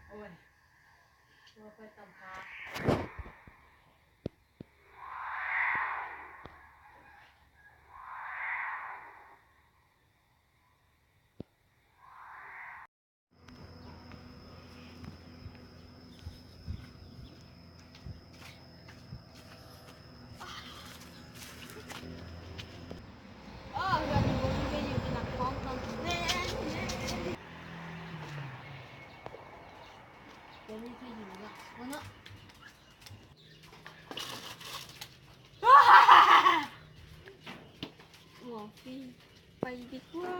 ໂອ້ຍ ຕົວຂ້ອຍຕຳພາ. ອ້າ ເຮືອນນີ້ບໍ່ມີໃຜຢູ່ ມີນັກຮ້ອງຕ້ອງແນ່ ບໍ່ມີໃຜຢູ່ລະ ວ່າເນາະ. ໝໍຟີ ໄປດີກວ່າ.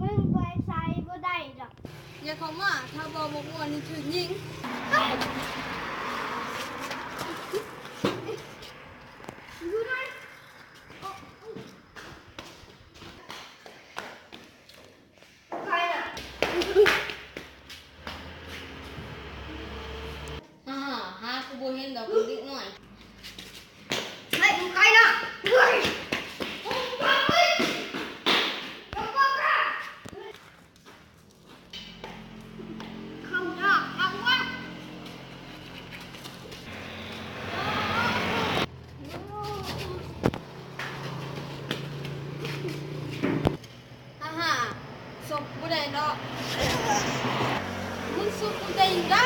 ມຶງໄປໃສບໍ່ໄດ້ດອກ. ຢ່າເຂົ້າມາ ຖ້າເວົ້າບໍ່ມ່ວນນີ້ຖືກຍິງ. ຫາ ຫາ ຫາ ຄືບໍ່ເຫັນດອກເດັກນ້ອຍ. ໃຫ້ກູໄກນະ ເຮີ້ຍ ເຂົ້າຍາກ ເຂົ້າຍາກ. ອາຫາ ສົບບໍ່ໄດ້ເນາະ ມຶງສຸກກູໄດ້ຍັງໄດ້.